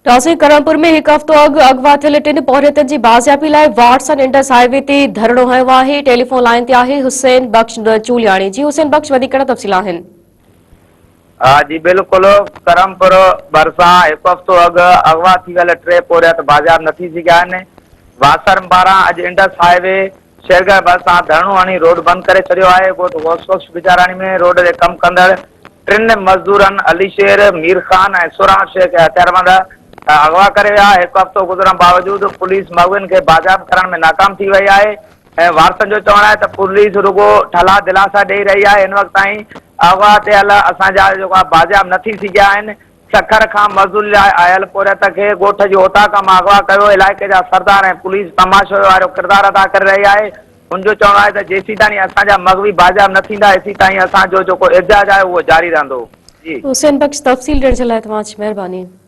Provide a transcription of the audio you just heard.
ٽاسي ڪرمپور ۾ هڪ هفتو اڳ اغوا ٿيل ٽن پورهيتن جي بازيابي لاء وارثن انڊس هاء وي تي ڌرڻو هنيو آهي، ٽيليفون لائين تي آهي حسين بخش چولياڻي جي حسين بخش وڌيڪ ڪهڙا تفصيل آهن. ها جي بلڪل ڪرمپور ڀرسان هڪ هفتو اڳ اغوا ٿي ويل ٽي پورهيت بازياب نه ٿي سگهيا آهن، وارثن پاران اڄ انڊس هاء وي شيرڳڙهه ڀرسان ڌرڻو هڻي روڊ بند ڪري ڇڏيو آهي، ڳوٺ غوث بخش بجاراڻي ۾ روڊ تي ڪم ڪندڙ ٽن مزدورن علي شير، مير خان ۽ سهراب شيخ کي هٿياربند اغوا ڪري ويا، هڪ هفتو گذرڻ باوجود پوليس مغوين کي بازياب ڪرڻ ۾ ناڪام ٿي وئي آهي ۽ وارثن جو چوڻ آهي ته پوليس رڳو ٺلها دلاسا ڏئي رهي آهي، هن وقت تائين اغوا ٿيل اسان جا جيڪو بازياب نه ٿي سگهيا آهن، سکر کان مزدوري لاء آيل پورهيت کي ڳوٺ جي اوطاق مان اغوا ڪيو، علائقي جا سردار ۽ پوليس تماشوي وارو ڪردار ادا ڪري رهي آهي، هن جو چوڻ آهي ته جيسيتاڻي اسان جا مغوي بازياب نه ٿيندا ايسيتائين اسان جو جيڪو احتجاج آهي اهو جاري رهندو. جي. حسين بخش تفصيل ڏيڻ جي لاء توهان جي مهرباني.